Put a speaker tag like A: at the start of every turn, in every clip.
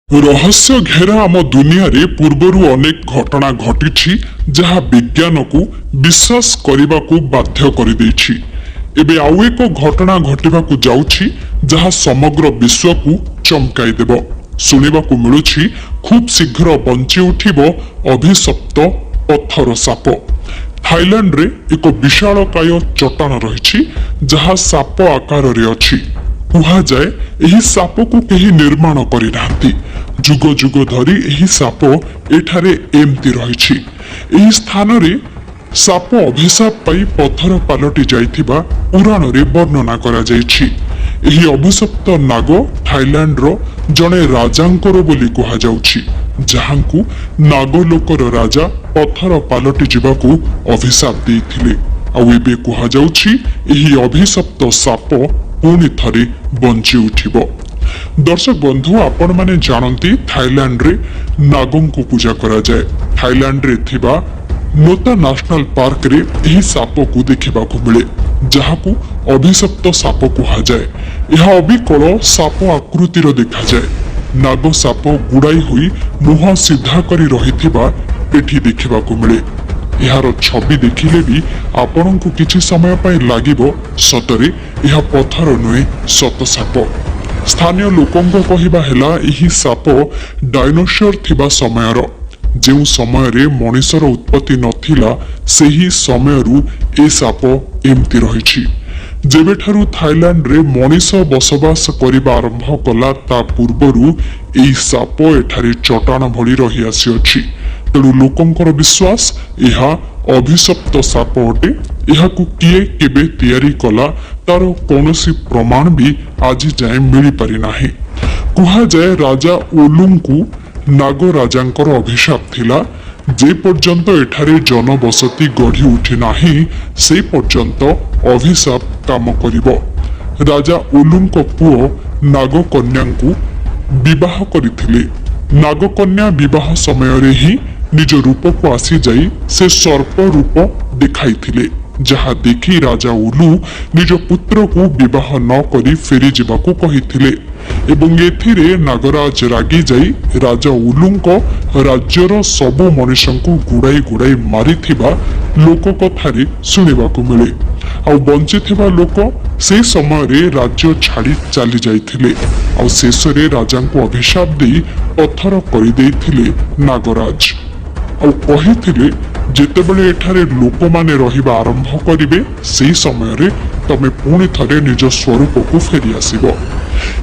A: ରହସ୍ୟ ଘେରା ଆମ ଦୁନିଆରେ ପୂର୍ବରୁ ଅନେକ ଘଟଣା ଘଟିଛି, ଯାହା ବିଜ୍ଞାନକୁ ବିଶ୍ୱାସ କରିବାକୁ ବାଧ୍ୟ କରିଦେଇଛି। ଏବେ ଆଉ ଏକ ଘଟଣା ଘଟିବାକୁ ଯାଉଛି, ଯାହା ସମଗ୍ର ବିଶ୍ୱକୁ ଚମକାଇ ଦେବ। ଶୁଣିବାକୁ ମିଳୁଛି, ଖୁବ୍ ଶୀଘ୍ର ବଞ୍ଚି ଉଠିବ ଅଭିଶପ୍ତ ପଥର ସାପ। ଥାଇଲାଣ୍ଡରେ ଏକ ବିଶାଳକାୟ ଚଟାଣ ରହିଛି, ଯାହା ସାପ ଆକାରରେ ଅଛି। କୁହାଯାଏ, ଏହି ସାପକୁ କେହି ନିର୍ମାଣ କରିନାହାନ୍ତି। ଯୁଗ ଯୁଗ ଧରି ଏହି ସାପ ଏଠାରେ ଏମିତି ରହିଛି। ଏହି ସ୍ଥାନରେ ସାପ ଅଭିଶାପ ପାଇ ପଥର ପାଲଟି ଯାଇଥିବା ପୁରାଣରେ ବର୍ଣ୍ଣନା କରାଯାଇଛି। ଏହି ଅଭିଶପ୍ତ ନାଗ ଥାଇଲାଣ୍ଡର ଜଣେ ରାଜାଙ୍କର ବୋଲି କୁହାଯାଉଛି, ଯାହାଙ୍କୁ ନାଗଲୋକର ରାଜା ପଥର ପାଲଟି ଯିବାକୁ ଅଭିଶାପ ଦେଇଥିଲେ। ଆଉ ଏବେ କୁହାଯାଉଛି, ଏହି ଅଭିଶପ୍ତ ସାପ ପୁଣି ଥରେ ବଞ୍ଚି ଉଠିବ। ଦର୍ଶକ ବନ୍ଧୁ, ଆପଣମାନେ ଜାଣନ୍ତି, ଥାଇଲାଣ୍ଡରେ ନାଗଙ୍କୁ ପୂଜା କରାଯାଏ। ଥାଇଲାଣ୍ଡରେ ଥିବା ନୋତା ନ୍ୟାସନାଲ ପାର୍କରେ ଏହି ସାପକୁ ଦେଖିବାକୁ ମିଳେ, ଯାହାକୁ ଅଭିଶପ୍ତ ସାପ କୁହାଯାଏ। ଏହା ଅବିକଳ ସାପ ଆକୃତିର ଦେଖାଯାଏ। ନାଗ ସାପ ଗୁଡ଼ାଇ ହୋଇ ମୁହଁ ସିଧା କରି ରହିଥିବା ଏଠି ଦେଖିବାକୁ ମିଳେ। ଏହାର ଛବି ଦେଖିଲେ ବି ଆପଣଙ୍କୁ କିଛି ସମୟ ପାଇଁ ଲାଗିବ, ସତରେ ଏହା ପଥର ନୁହେଁ, ସତ ସାପ। ସ୍ଥାନୀୟ ଲୋକଙ୍କ କହିବା ହେଲା, ଏହି ସାପ ଡାଇନୋସର ଥିବା ସମୟର, ଯେଉଁ ସମୟରେ ମଣିଷର ଉତ୍ପତ୍ତି ନଥିଲା, ସେହି ସମୟରୁ ଏ ସାପ ଏମିତି ରହିଛି। ଯେବେଠାରୁ ଥାଇଲାଣ୍ଡରେ ମଣିଷ ବସବାସ କରିବା ଆରମ୍ଭ କଲା, ତା ପୂର୍ବରୁ ଏହି ସାପ ଏଠାରେ ଚଟାଣ ଭଳି ରହି ଆସିଅଛି। ତେଣୁ ଲୋକଙ୍କର ବିଶ୍ୱାସ, ଏହା ଅଭିଶପ୍ତ ସାପ ଅଟେ। ଏହାକୁ କିଏ କେବେ ତିଆରି କଲା, ତାର କୌଣସି ପ୍ରମାଣ ବି ଆଜି ଯାଏଁ ମିଳିପାରି ନାହିଁ। କୁହାଯାଏ, ରାଜା ଓଲୁଙ୍କୁ ନାଗ ରାଜାଙ୍କର ଅଭିଶାପ ଥିଲା, ଯେ ପର୍ଯ୍ୟନ୍ତ ଏଠାରେ ଜନବସତି ଗଢ଼ି ଉଠି ନାହିଁ, ସେ ପର୍ଯ୍ୟନ୍ତ ଅଭିଶାପ କାମ କରିବ। ରାଜା ଓଲୁଙ୍କ ପୁଅ ନାଗକନ୍ୟାଙ୍କୁ ବିବାହ କରିଥିଲେ। ନାଗକନ୍ୟା ବିବାହ ସମୟରେ ହିଁ ନିଜ ରୂପକୁ ଆସିଯାଇ ସେ ସର୍ପ ରୂପ ଦେଖାଇଥିଲେ, ଯାହା ଦେଖି ରାଜା ଉଲୁ ନିଜ ପୁତ୍ରକୁ ବିବାହ ନ କରି ଫେରିଯିବାକୁ କହିଥିଲେ ଏବଂ ଏଥିରେ ନାଗରାଜ ରାଗିଯାଇ ରାଜା ଉଲୁଙ୍କ ରାଜ୍ୟର ସବୁ ମଣିଷଙ୍କୁ ଗୁଡ଼ାଇ ଗୁଡ଼ାଇ ମାରିଥିବା ଲୋକକଥାରେ ଶୁଣିବାକୁ ମିଳେ। ଆଉ ବଞ୍ଚିଥିବା ଲୋକ ସେ ସମୟରେ ରାଜ୍ୟ ଛାଡ଼ି ଚାଲି ଯାଇଥିଲେ। ଆଉ ଶେଷରେ ରାଜାଙ୍କୁ ଅଭିଶାପ ଦେଇ ପଥର କରିଦେଇଥିଲେ ନାଗରାଜ। ଆଉ କହିଥିଲେ, ଯେତେବେଳେ ଏଠାରେ ଲୋକମାନେ ରହିବା ଆରମ୍ଭ କରିବେ, ସେହି ସମୟରେ ତମେ ପୁଣି ଥରେ ନିଜ ସ୍ୱରୂପକୁ ଫେରି ଆସିବ।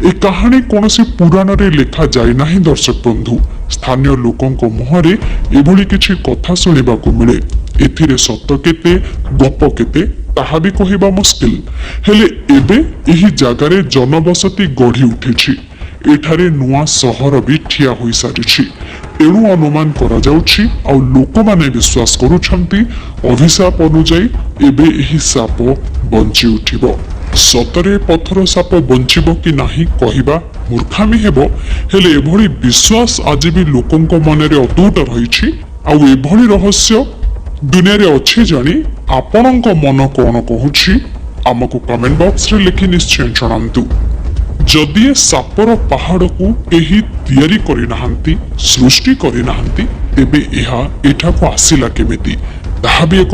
A: ଏ କାହାଣୀ କୌଣସି ପୁରାଣରେ ଲେଖା ଯାଇନାହିଁ। ଦର୍ଶକ ବନ୍ଧୁ, ସ୍ଥାନୀୟ ଲୋକଙ୍କ ମୁହଁରେ ଏଭଳି କିଛି କଥା ଶୁଣିବାକୁ ମିଳେ। ଏଥିରେ ସତ କେତେ, ଗପ କେତେ, ତାହା ବି କହିବା ମୁସ୍କିଲ। ହେଲେ ଏବେ ଏହି ଜାଗାରେ ଜନବସତି ଗଢି ଉଠିଛି। ଏଠାରେ ନୂଆ ସହର ବି ଠିଆ ହୋଇସାରିଛି। ତେଣୁ ଅନୁମାନ କରାଯାଉଛି ଆଉ ଲୋକମାନେ ବିଶ୍ୱାସ କରୁଛନ୍ତି, ଅଭିଶାପ ଅନୁଯାୟୀ ଏବେ ଏହି ସାପ ବଞ୍ଚି ଉଠିବ। ସତରେ ପଥର ସାପ ବଞ୍ଚିବ କି ନାହିଁ, କହିବା ମୂର୍ଖାମି ହେବ। ହେଲେ ଏଭଳି ବିଶ୍ୱାସ ଆଜି ବି ଲୋକଙ୍କ ମନରେ ଅତୁଟ ରହିଛି। ଆଉ ଏଭଳି ରହସ୍ୟ ଦୁନିଆରେ ଅଛି ଜାଣି ଆପଣଙ୍କ ମନ କଣ କହୁଛି, ଆମକୁ କମେଣ୍ଟ ବକ୍ସରେ ଲେଖି ନିଶ୍ଚୟ ଜଣାନ୍ତୁ। ଯଦି ଏ ସାପର ପାହାଡ଼କୁ କେହି ତିଆରି କରିନାହାନ୍ତି, ସୃଷ୍ଟି କରିନାହାନ୍ତି, ତେବେ ଏହା ଏଠାକୁ ଆସିଲା କେମିତି, ତାହା ବି ଏକ